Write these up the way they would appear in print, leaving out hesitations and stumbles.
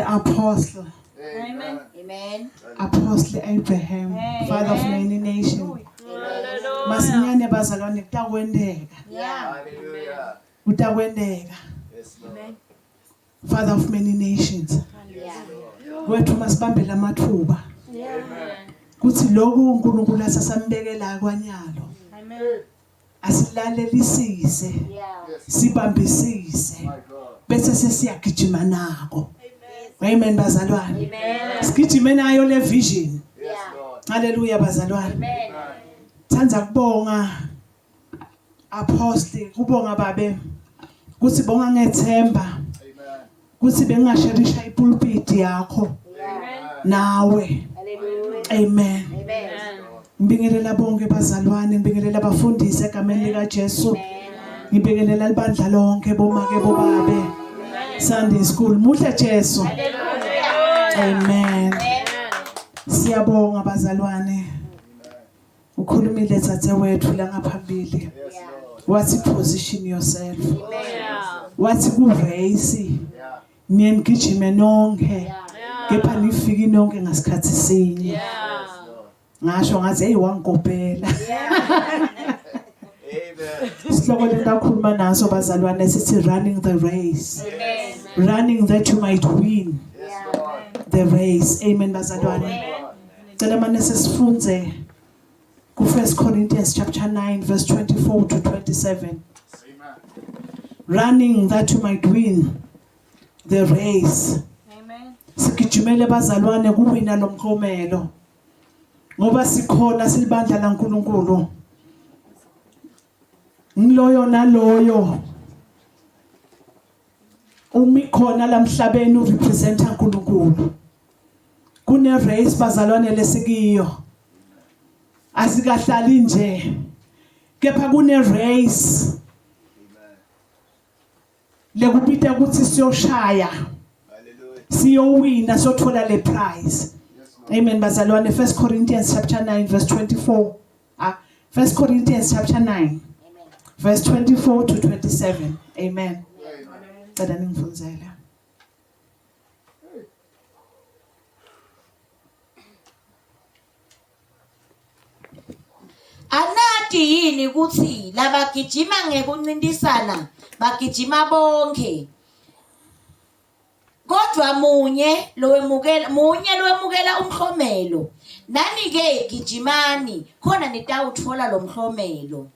the apostle. Amen. Amen. Apostle Abraham, father of many nations. Masinyane bazalwane kutakwenteka. Yeah. Hallelujah. Kutakwenteka. Yes, Lord. Father of many nations. Yeah. Kwethu masibambe lamathuba. Kuthi lokhu uNkulunkulu asasambekela kwanyalo. Amen. Asilalelisise, Yeah. Yes, sibambisise. my God. Bese sesiyagijima nako. Amen bazalwane. Amen. Sigijime nayo le vision. Yes, Yeah. Lord. Hallelujah bazalwane. Amen. Thanda kubonga Apostle kubonga babe kuthi bonga ngethemba Amen. kuthi bengasherisha ipulpit yakho Yeah. nawe. Hallelujah. Amen. Amen. Ngibingelela bonke bazalwane, ngibingelela abafundisi egameni lika Jesu. Ngibingelela libandla lonke bomake bobabe. Sunday school muhle Jesu. Amen. Siyabonga bazalwane. Ukhulumile thathe wethu la ngaphambili. Yes, Lord. Wathi position yourself. Wathi ku race Yeah. niye nigijime nonke. Kepha nifiki nonke ngasikhathi sinye. Yes, Lord. Ngasho ngathi hey wangikopela. Amen. Isihloko lentakhuluma naso bazalwane sithi running the race. Running that you might win Yes, Lord. the race. Amen bazalwane. Cela mane sesifunze ku 1 Corinthians chapter 9 verse 24 to 27. Amen. Running that you might win the race. Amen. Sigijimele bazalwane kuwina lomklomelo. Ngoba sikhona silibandla laNkuluNkulu. Ngiloyo naloyo umi khona lamhlabeni urepresenta uNkulunkulu. Kune race bazalwane lesikiyo. Asikahlali nje. Kepha kune race Amen. lekubita ukuthi siyoshaya Hallelujah. siyowina siyothola le prize. Yes, Lord. Amen bazalwane 1 Corinthians chapter 9 verse 24. Ah 1 Corinthians chapter 9 verse 24 to 27. Amen. Amen. Cela ningifundzele. Anati yini kutsi labagijima ngekuncintisana bagijima bonkhe kodvwa munye lowemukela munye lowemukela umhlomelo nani ke gijimani khona nitawutfola lo mhlomelo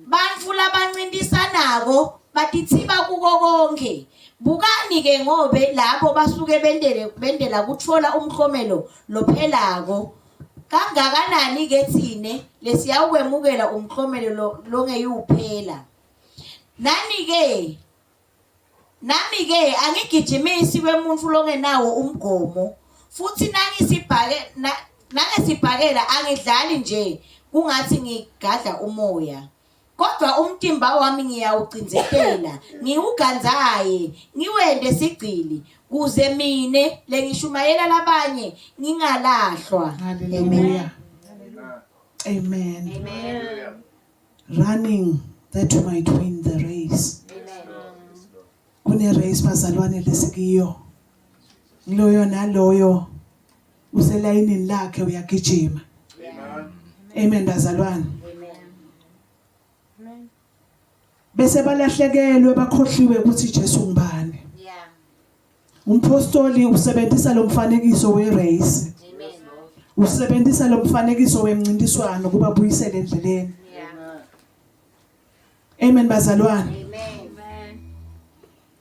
bantfu labancintisanako batitsiba kuko konkhe bukani ke ngobe labo basuke bendele bendela kutfola umhlomelo lophelako kangakanani ke tsine lesiyawukwemukela umklomelo lo- longeyuphela nani ke nami ke angigijimisi kwemuntfu longenawo umgomo futhi nangisibhake na, nangesibhakela angidlali nje kungathi ngigadla umoya kodwa umtimba wami ngiyawucindzetela ngiwugandzaye ngiwente sigcili kuze mine lengishumayela labanye ngingalahlwa Hallelujah. Amen. Hallelujah. Running that you might win the race. Kune race bazalwane lesikiyo. Loyo naloyo uselayinini lakhe uyagijima. Amen. Amen bazalwane. Bese balahlekelwe bakhohliwe ukuthi Jesu ngubani. Yeah. Umpostoli usebenzisa lo mfanekiso we race. Amen. Usebenzisa lo mfanekiso wemncintiswano kuba buyisele endleleni. Yeah. Amen bazalwane. Amen.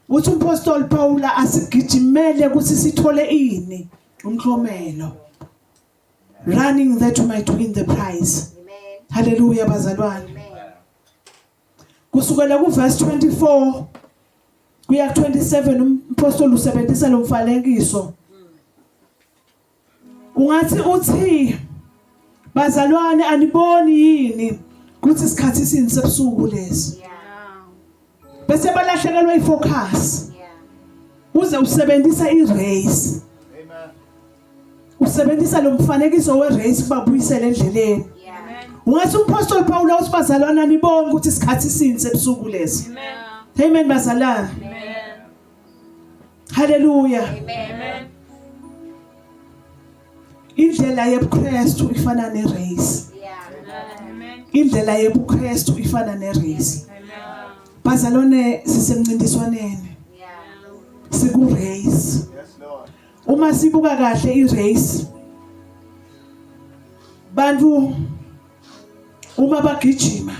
Uthi umpostoli Paula asigijimele ukuthi sithole ini umklomelo. Running that you might win the prize. Amen. Hallelujah bazalwane. Amen. Kusukela ku verse 24 kuya ku 27 umpostoli usebenzisa lo mfanekiso. Ungathi uthi bazalwane aniboni yini ukuthi isikhathi sini sebusuku lesi. Yeah. Bese balahlekelwa ifocus. Yeah. Uze usebenzisa irace. Amen. Usebenzisa lo mfanekiso werace kubabuyisela endleleni. Yeah. Ungathi umpostoli Paul uthi bazalwane aniboni ukuthi isikhathi sini sebusuku lesi. Amen bazalwane. Haleluya. Amen. Indlela yebuKristu ifana nerace. Yeah. Indlela yebuKristu ifana nerace. Bazalwane sisemncintiswaneni. Yeah. Siku race. Yes, Lord. Uma sibuka kahle irace bantu uma bagijima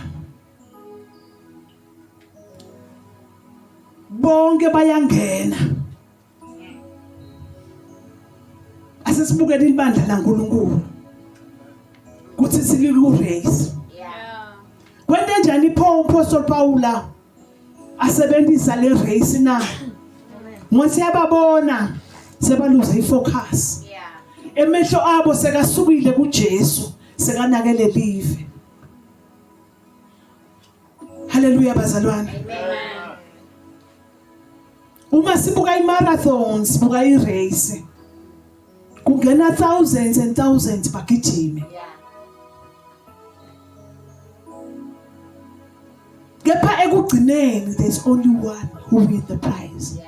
bonke bayangena asesibukele ibandla laNkuluNkulu kuthi siliku race Yeah. kwente njani pho umpostoli Paula asebenzisa le race na ngothi yababona sebaluze ifocus Yeah. emehlo abo sekasukile kuJesu sekanakele live Haleluya bazalwane. Amen. Uma sibuka imarathon sibuka irace kungena thousands and thousands bagijime. Yeah. Kepha ekugcineni there's only one who win the prize. Yeah.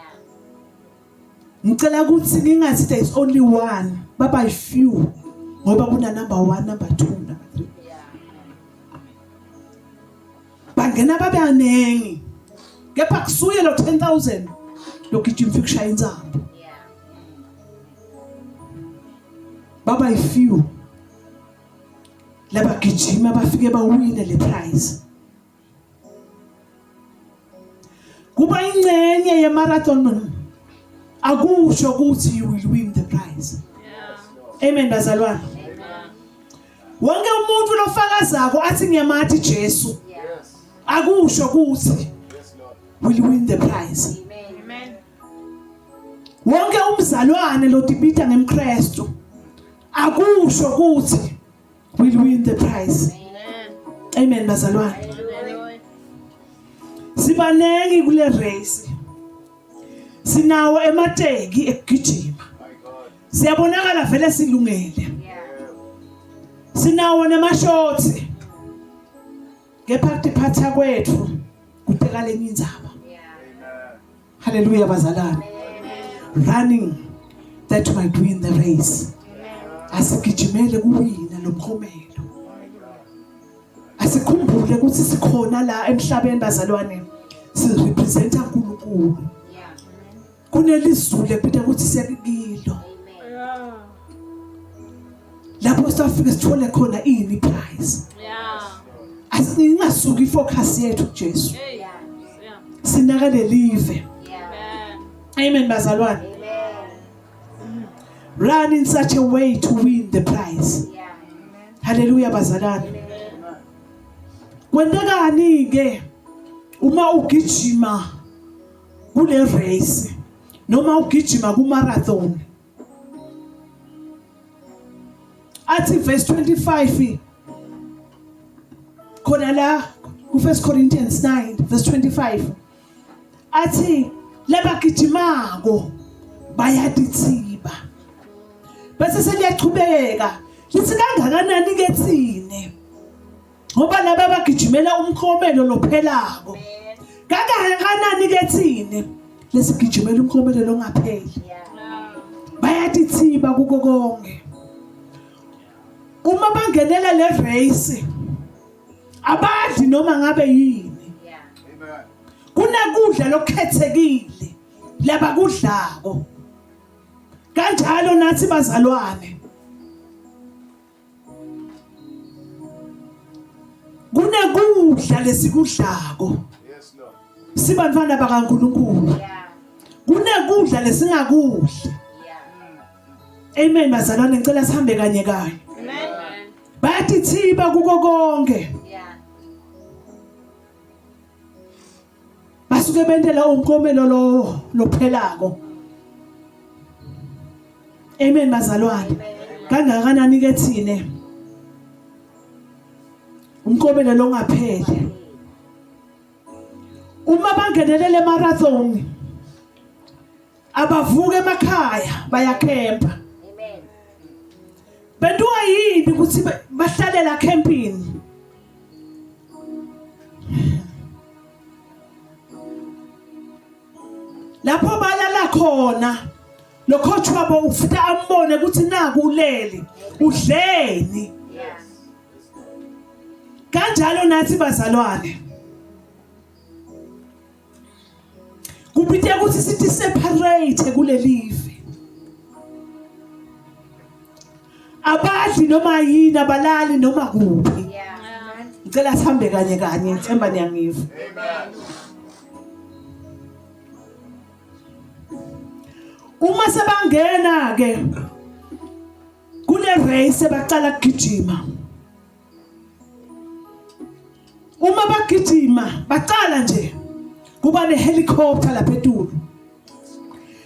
Ngicela ukuthi ngingathi there's only one baba few ngoba kuna number 1 number 2 number 3. Yeah. Bangena babanengi. Kepha kusuye lo 10000 logijima ufika ushaya insambo. Yeah. Baba few. Labagijima bafike bawine le prize. Kuba ingcenye ye marathon akusho ukuthi you will win the prize. Amen bazalwane. Wonke umuntu lofakazako athi ngiyamathi Jesu Yes. akusho ukuthi Yes, Lord. will win the prize. Amen. Wonke umzalwane lotibita ngemKristu akusho ukuthi will win the prize. Amen bazalwane. Sibanengi kule race. Sinawo emateki ekugijima. My God. Siyabonakala vele silungele. Yeah. Sinawo nemashotsi. Kepha kutiphatha kwethu kuteka lenye indzaba. Yeah. Amen. Hallelujah bazalwane. Running that might win the race. Asigijimele kuwina lo mkhomelo. My God. Asikhumbule ukuthi sikhona la emhlabeni bazalwane. Sirepresenta uNkulunkulu. Yeah. Kunelizulu ephethe ukuthi siyakilo. Amen. Lapho sifike sithole khona ini prize. Yeah. Asingasuki ifocus yethu kuJesu. Hey. Yeah. Yeah. Sinaka lelive. Yeah. Amen. Amen bazalwane. Amen. Run in such a way to win the prize. Yeah. Hallelujah bazalwane. Kwentekani ke uma ugijima kule race noma ugijima ku marathon? Athi verse 25 khona la ku 1 Corinthians 9 verse 25 athi labagijimako bayatithiba bese seliyachubeka lithi kangakanani ke thine ngoba laba bagijimela umklomelo lophelako kangakanani ke thine lesigijimela umklomelo longapheli Yeah. bayatithiba kuko konke uma bangenela le race abadli noma ngabe yini Yeah. Amen. kunakudla lokukhethekile labakudlako kanjalo nathi bazalwane kunekudla lesikudlako Yes, Lord. sibantwana bakaNkuluNkulu Yeah. kunekudla lesingakudli Yeah. amen bazalwane ngicela sihambe kanye kanye Amen. bayatithiba kuko konke Yeah. basuke bentela umkomelo lo lophelako amen bazalwane kangakanani ke thine umkomelo longapheli uma bangenelele marathon abavuka emakhaya bayakhempa Amen. Bentiwa yini ukuthi bahlalela camping? Lapho balala khona lo coach wabo ufika ambone ukuthi naku ulele udleni. Kanjalo nathi bazalwane. Kubite ukuthi sithi separate kulelive. Abadli noma yini abalali noma kuphi. Ngicela sihambe kanye kanye ngithemba niyangiva. Amen. Uma sebangena ke kule race baqala kugijima. Uma bagijima baqala nje kuba nehelicopter lapha etulu.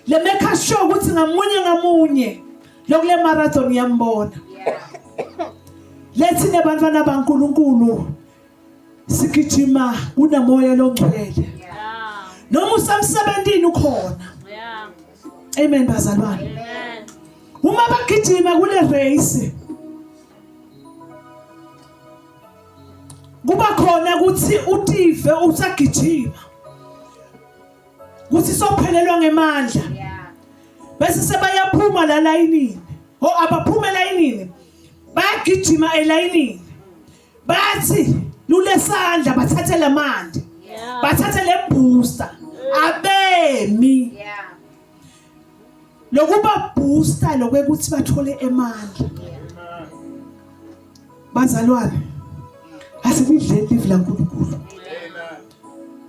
Le make sure ukuthi ngamunye ngamunye lokule marathon iyambona. Lethi nebantwana baNkuluNkulu sigijima kunamoya longcwele. Noma usemsebentini ukhona. Amen bazalwane. Uma bagijima kule race kuba khona ukuthi utive usagijima kuthi sophelelwa ngemandla bese sebayaphuma la layinini o abaphuma elayinini bayagijima elayinini bathi lulesandla bathathe lamandla bathathe le booster abemi lokuba booster lokwekuthi bathole emandla bazalwane asilidleli live laNkulunkulu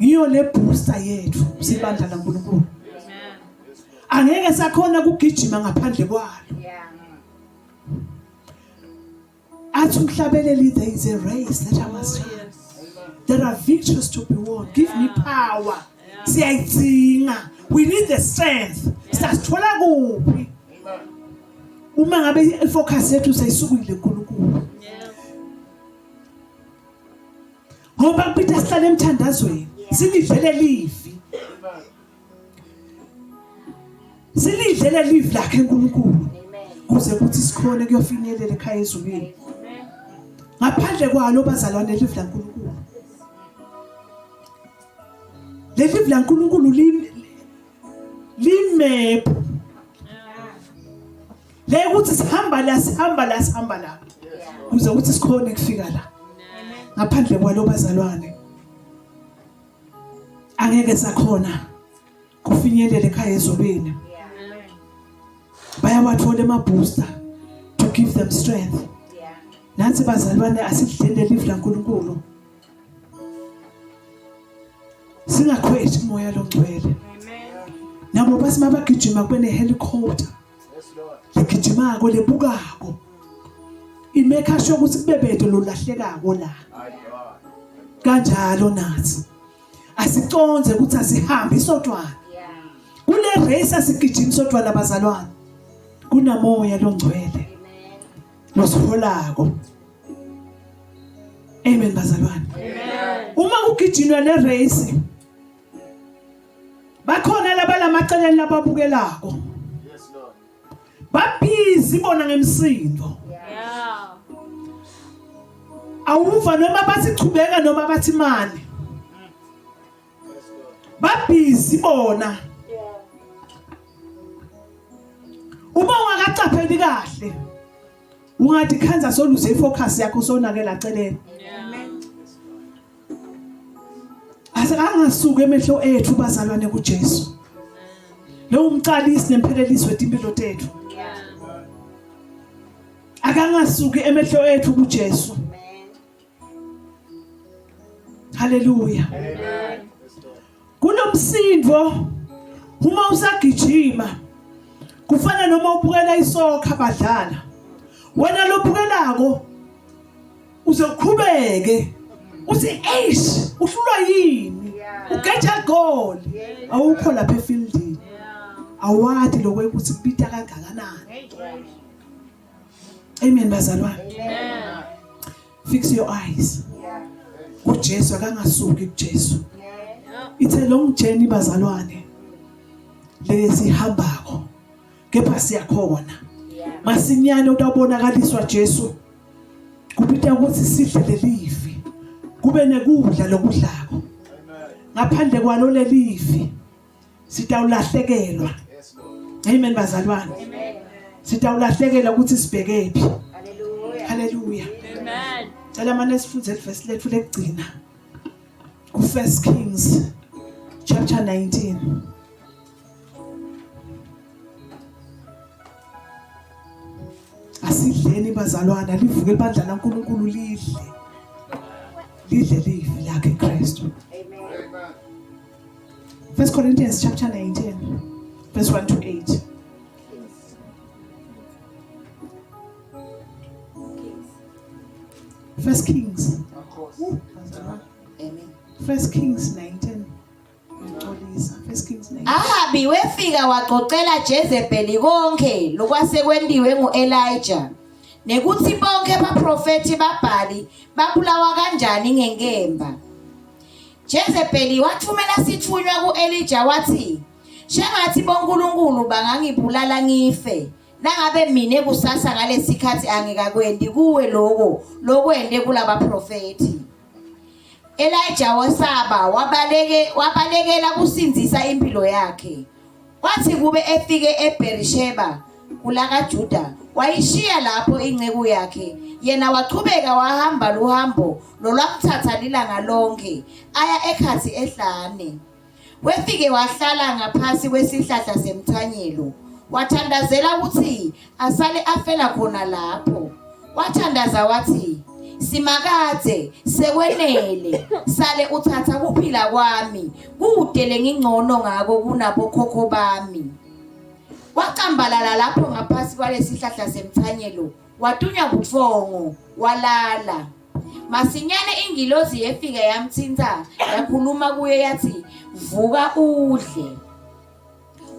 ngiyo le booster yethu sibandla laNkulunkulu angeke sakhona kugijima ngaphandle kwalo athi umhlabeleli there is a race that I must run there are victories to be won give me power siyayidzinga we need the strength sasithola kuphi uma ngabe ifocus yethu seyisukile kuNkulunkulu ngoba kupitha sihlale emthandazweni silidlele livi silidle lelivi lakhe uNkulunkulu kuze kuthi sikhone kuyofinyelela ekhaya ezulwini ngaphandle kwalo bazalwane lelivi laNkulunkulu lelivi laNkulunkulu limephu le ukuthi sihamba la sihamba la sihamba la kuze ukuthi sikhone kufika la ngaphandle kwalo bazalwane angeke sakhona kufinyelele ekhaya ezulwini bayawathola ema-booster to give them strength nathi bazalwane asidleni lelivi laNkulunkulu singakhwethi umoya longcwele nabo bathi mabagijima kube ne-helicopter legijimako lebukako imekha sure ukuthi kube bedo lolahlekako la kanjalo nathi asiconze ukuthi asihambi sodwana kule race asigijimi sodwana bazalwane kunamoya longcwele losiholako amen bazalwane uma kugijinywa le race bakhona labalamaceleni lababukelako Yes, Lord. babhizi bona ngemsindo Yeah. awuva noma bathi chubeka noma bathi mani Yes, Lord. babhizi bona uma ungakacapheli kahle ungathi khanza soluze ifocus yakho sonakela celeni Asingasuki emehlo ethu bazalwane kuJesu. Lo umqalisi nemphelelisi wetimpilo tethu. Akangasuki emehlo ethu kuJesu. Haleluya. Amen. Kunomsindo uma usagijima kufana noma ubukela isokha badlala. Wena lobukelako uze uqhubeke uthi eish uhlulwa yini ugeja goal awukho lapha efieldini awadi lokho ukuthi kubita kangakanani amen bazalwane fix your eyes kuJesu akangasuki kuJesu it's a long journey bazalwane lesihambako kepha siyakhona masinyane utawubonakaliswa Jesu kubita ukuthi sidle lelivi kube nekudla lokudlako ngaphandle kwalo lelivi Sitawulahlekelwa. Amen bazalwane. Sitawulahlekelwa ukuthi sibhekephi. Hallelujah. Hallelujah. Amen. Cela mane sifunde livesi lethu lekugcina. Ku 1 Kings chapter 19. Asidleni bazalwana livuke ibandla laNkulunkulu lidle. Lidle livi lakhe Kristu. Amen. 1 Corinthians chapter 19 verse 1 to 8. First Kings. Amen. First Kings 19. Ngixolisa. First Kings 19. Ahabi wefika wacocela Jezebeli konke lokwasekwentiwe nguElijah nekuthi bonke baprofethi baBhali babulawa kanjani ngenkemba. Jezebeli wathumela sithunywa kuElijah wathi, "Shengathi bonkulunkulu bangangibulala ngife nangabe mine kusasa ngalesikhathi angikakwenti kuwe loko lokwente kulabaprofethi." Elijah wesaba wabaleke wabalekela kusindzisa impilo yakhe. Kwathi kube efike eBherisheba kulakaJuda wayishiya lapho inceku yakhe yena wachubeka wahamba luhambo lolwamthatha lilanga lonke aya ekhathi ehlane. Wefike wahlala ngaphasi kwesihlahla semthanyelo wathandazela ukuthi asale afela khona lapho. Wathandaza wathi, Simakadze, sekwenele, sale uthatha kuphila kwami, kude lengingcono ngako kunabokhokho bami. Wacambalala lapho ngaphasi kwalesihlahla semthanyelo, watunywa butfongo, walala. Masinyane ingilozi yefika yamthinta, yakhuluma kuye yathi, "Vuka udle."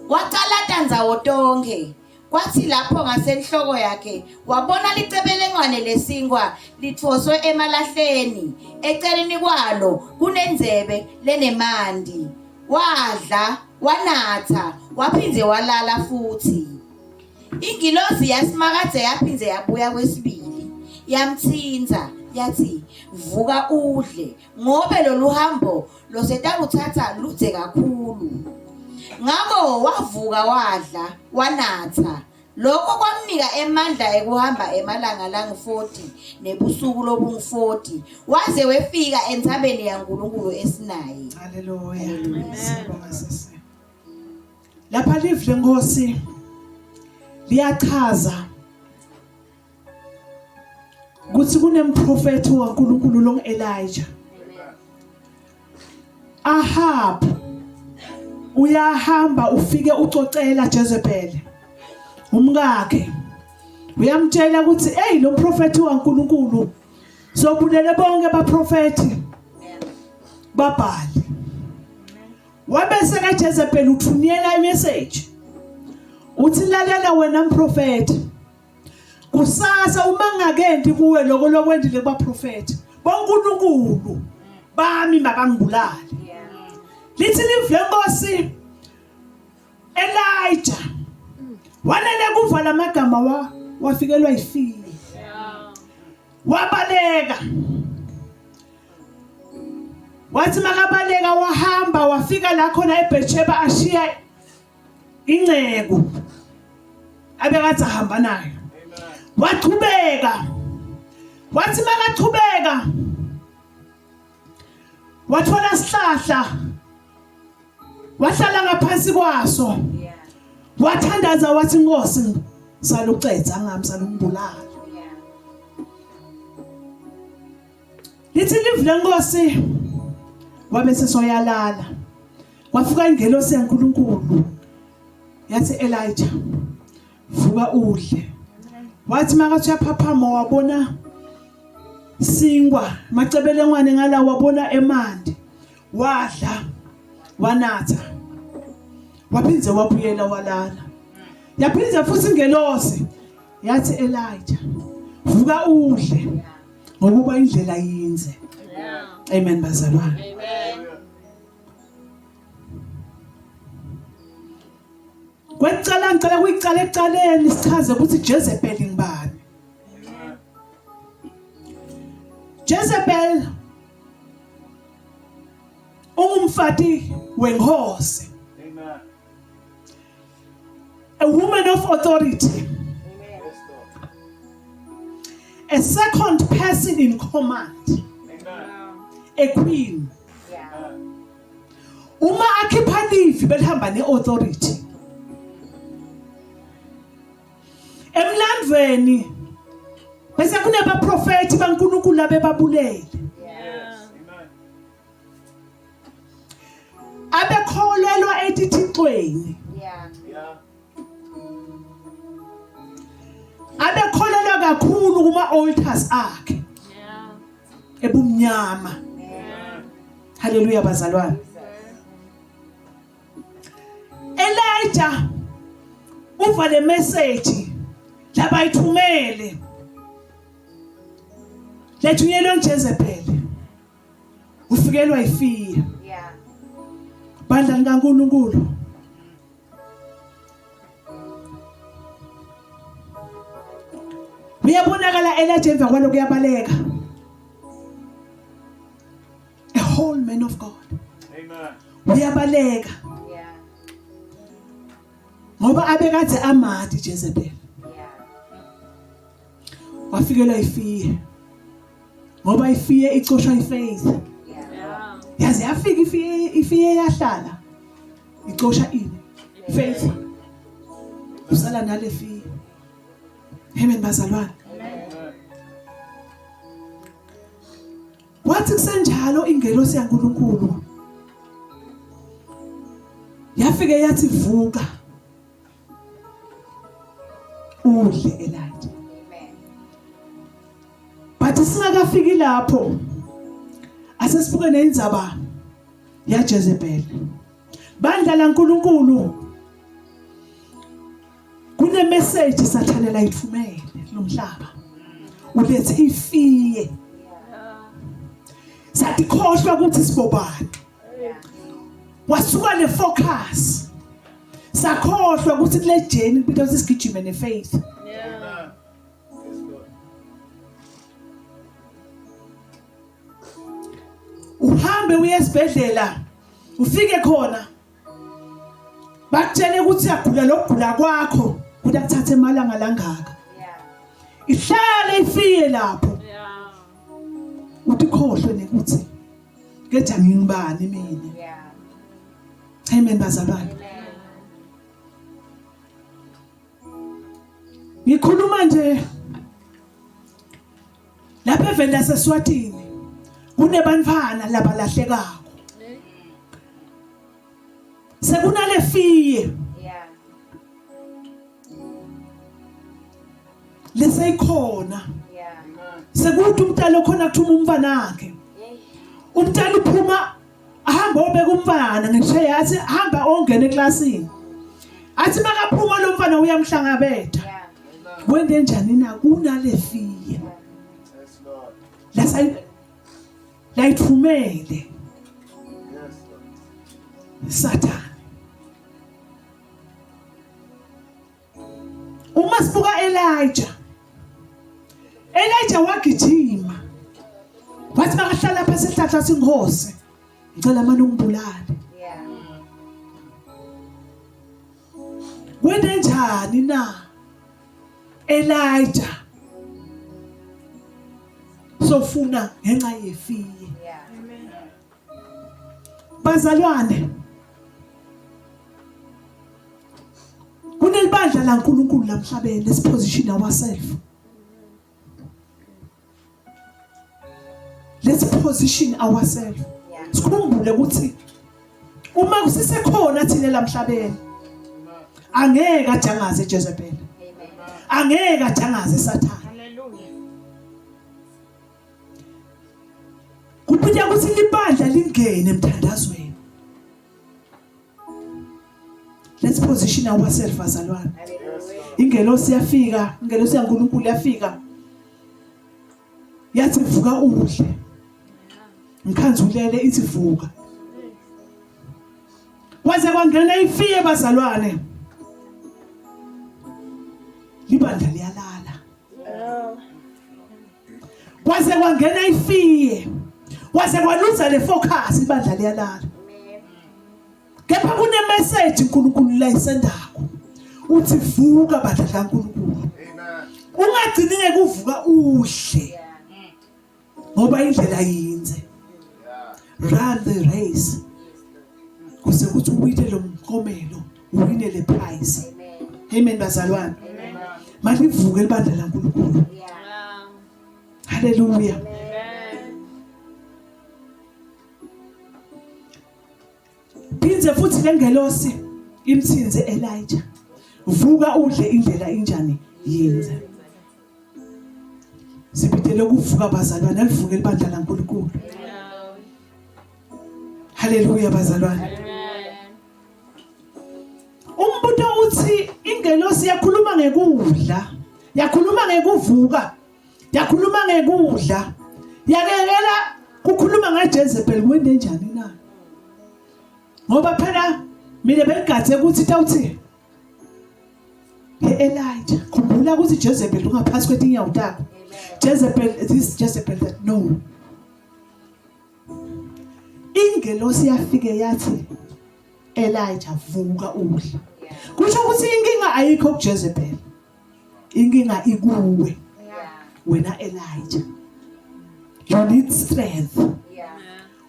Wacalata ndzawo tonkhe. Kwathi lapho ngasenhloko yakhe wabona licebelengwane lesinkwa litfoswe emalahleni, eceleni kwalo kunendzebe lenemanti. Wadla, wanatsa, waphindze walala futsi. Ingilozi yaSimakadze yaphindze yabuya kwesibili, yamtsintsa yatsi, Vuka udle, ngobe loluhambo losetakutsatsa ludze kakhulu. Ngako wavuka wadla, wanatsa. Lokho kwamnika emandla ekuhamba emalanga langu-40 nebusuku lobungu-40 waze wefika entsabeni yaNkulunkulu eSinayi. Haleluya. Siyabonga sisi. Lapha live lenkosi liyachaza ukuthi kunemprofethi waNkulunkulu long Elijah. Ahab uyahamba ufike ucocela Jezebel umkakhe uyamtshela ukuthi hey lo mprofethi waNkulunkulu sobulele bonke abaprofethi babhali Wabese kaJezebel uthunyela imessage. Uthi lalela wena mprofeti. Kusasa uma ngakenti kuwe lokho lokwendile kubaprofeti. BoNkulunkulu bami mabangibulale. Lithi live lenkosi Elijah walele kuva lamagama wa wafikelwa yifile. Wabaleka. Wathi makabaleka wahamba wafika la khona eBethsheba ashiya inceku abekade ahamba nayo. Wachubeka. Wathi makachubeka wathola isihlahla wahlala ngaphansi kwaso. Wathandaza wathi Nkosi salucetha ngami salumbulala. Lithi live lenkosi wabe sesoyalala. Kwafika ingelosi yaNkuluNkulu yathi Elijah vuka udle. Wathi makathi uyaphaphama wabona sinkwa macebelengwane ngala wabona emanti wadla wanatha waphinde wabuyela walala yaphinde futhi ingelosi yathi Elijah vuka udle ngokuba indlela yinze amen bazalwane Amen. Kwekucala ngicela kuyicala ekucaleni sichaze ukuthi Jezebel ngubani Jezebel ungumfati wenkosi Amen. A woman of authority. A second person in command. A queen. Uma akhipha livi belihamba neauthority. Emlandvweni bese kunebaprofeti baNkulunkulu abebabulele. Abekholelwa etithixweni. Yeah. Yeah. Abekholelwa kakhulu kuma altars akhe. Yeah. Ebumnyama. Haleluya bazalwane. Elijah uva le message labayithumele lethunyelwe uJezebel ufikelwa ifiya Yeah. bandla likaNkuluNkulu uyabonakala Elijah emva kwalokho uyabaleka a whole man of God Amen. uyabaleka Yeah. ngoba abekade amadi Jezebel Yeah. wafikelwa ifiye ngoba ifiye icoshwa ifaith Yeah. yaze yafika ifiye ifiye yahlala icosha ini faith usala nale fiye amen bazalwane wathi kusenjalo ingelosi yaNkuluNkulu yafike yathi vuka udle Elijah Amen. but singakafiki lapho asesibuke nenzaba ya Jezebel bandla laNkuluNkulu kune message sathane la ithumele lomhlaba ulethe ifiye sathi khohlwa ukuthi sibobani wasuka le focus sakhohlwa ukuthi kule journey kubita ukuthi sigijime ne faith Yeah. Yes, Lord. uhambe uye esibhedlela ufike khona bakutshele ukuthi uyagula lokugula kwakho kuthi akuthathe emalanga langaka Yeah. ihlale ifiye lapho Yeah. uthi khohlwe nekuthi keja ngingibani mina Yeah. amen bazalwane Amen. ngikhuluma nje lapha eveni laseSwatini kunebantfwana labalahlekako sekunale fiye Yeah. leseyikhona Yeah. sekuthi umntana okhona kuthuma umfana wakhe Hey. umntana uphuma ahamba obeka umfana ngisho athi hamba ongena eklasini athi makaphuma lo mfana uyamhlangabetha Yeah. kwente njani na kunale fiye Yes, Lord. lasa layithumele Yes, Lord. Sathane Uma sibuka Elijah Elijah wagijima wathi makahlala phansi esihlahla sinkosi ngicela manje ungibulale Yeah. Kwente njani na Elijah sofuna ngenxa yefiye Yeah. Bazalwane kunelibandla laNkulunkulu lamhlabeni let's position ourselves let's position ourselves sikhumbule ukuthi uma kusisekhona thina lamhlabeni angeke ajangaze Jezebel angeke ajangaze Sathane Hallelujah. Kuphinde ukuthi libandla lingene emthandazweni. Let's position ourselves bazalwane. Ingelosi yafika, ingelosi yaNkulunkulu yafika. Yathi vuka udle. Ngikhanzulele ithi vuka. Kwaze kwangena ifiye bazalwane. Libandla liyalala. Kwaze kwangena ifiye. Kwaze kwaluza le focus ibandla liyalala. Kepha kune message uNkulunkulu la isendako. Uthi vuka bandla laNkulunkulu. Amen. Ungagcini ngekuvuka uhle. Ngoba indlela yinze. Run the race. Kuze kuthi uwine lo mklomelo, uwine le prize. Amen bazalwane. Malivuke libandla laNkulunkulu. Hallelujah. Phindze futhi lengelosi imthinze Elijah. Vuka udle indlela injani yenze. Sibidele ukuvuka bazalwane alivuke libandla laNkulunkulu. Haleluya bazalwane. Umbuto uthi ingelosi yakhuluma ngekudla, yakhuluma ngekuvuka. Yakhuluma ngekudla. Yakekela kukhuluma ngaJezebel kwende njani na? Ngoba phela mina bengigadze ukuthi tawuthi Hey Elijah, khumbula ukuthi Jezebel ungaphansi kwetinyawo takho. Jezebel this Jezebel that no. Ingelosi yafike yathi Elijah vuka udla. Kusho ukuthi inkinga ayikho kuJezebel. Inkinga ikuwe. Wena Elijah. You need strength.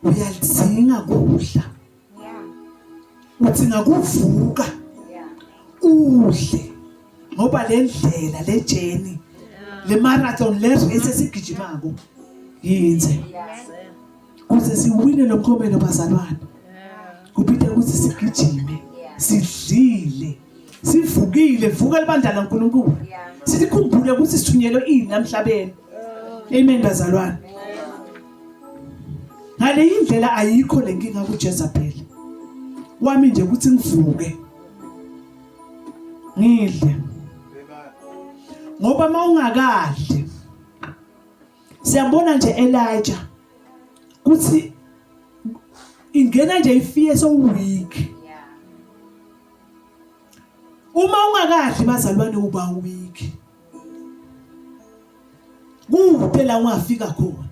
Uyalidzinga kudla. Udzinga kuvuka. Udle. Ngoba le ndlela le journey le marathon le race esigijimako yinze. Kuze siwine lo mklomelo bazalwane. Kupite ukuthi sigijime sidlile sivukile vuka libandla laNkulunkulu sikhumbule ukuthi sithunyelwe ini namhlabeni amen bazalwane ngale indlela ayikho lenkinga kuJezebel wami nje ukuthi ngivuke ngidle ngoba mawungakadli Siyabona nje Elijah kuthi ingena nje ifear so weak. Uma ungakadli bazalwane uba weak. Kude la ungafika khona.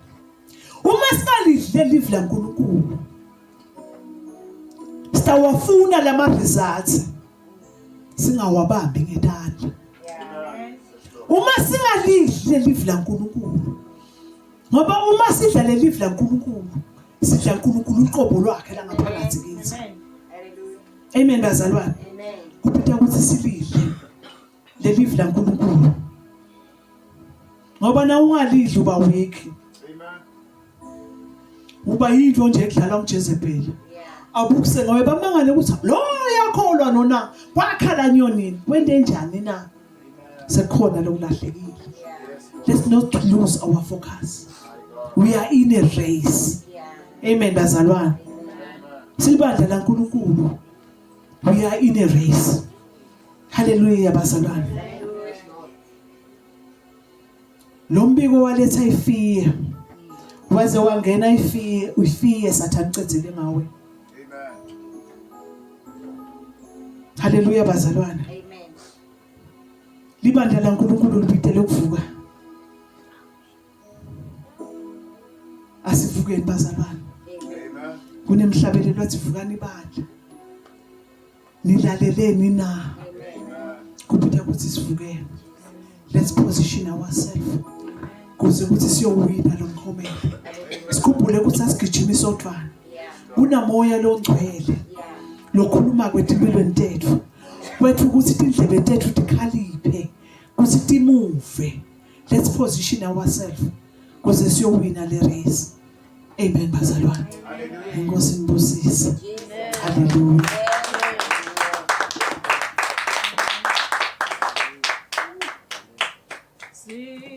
Uma singalidle live laNkulunkulu sitawafuna lama results singawabambi ngetandla. Uma singalidli leli live laNkulunkulu ngoba uma sidla leli live laNkulunkulu sidla uNkulunkulu uqobo lwakhe la ngaphakathi kithi. Amen bazalwane. Kuphetha ukuthi silidle leli live laNkulunkulu. Ngoba na ungalidli uba weak. Amen. Uba yinto nje edlalwa nguJezebel. Abukuse ngoba bamangale ukuthi lo yakholwa nona kwakhala nyonini kwente njani na? Sekukhona lokulahlekile. Let's not lose our focus. We are in a race. Amen bazalwane. Silibandla laNkulunkulu. We are in a race. Hallelujah bazalwane. Lo mbiko waletha ifiye. Waze wangena ifiye, uyifiye sathane ucedzele ngawe. Amen. Haleluya bazalwane. Amen. Libandla laNkulunkulu libitele ukuvuka. Asivukeni bazalwane. Amen. Kunemhlabelelo wathi vukani ibandla. Nilaleleni na? Kuphetha ukuthi sivukeni. Let's position ourselves. Kuze ukuthi siyowina lo mklomelo. Sikhumbule ukuthi asigijimi sodwana. Kunamoya longcwele. Lokhuluma kwetimpilweni tethu. Kwethu ukuthi tindlebe tethu tikhaliphe ukuthi timuve. Let's position ourselves kuze siyowina le race. Amen bazalwane. Inkosi inibusise. Hallelujah. See.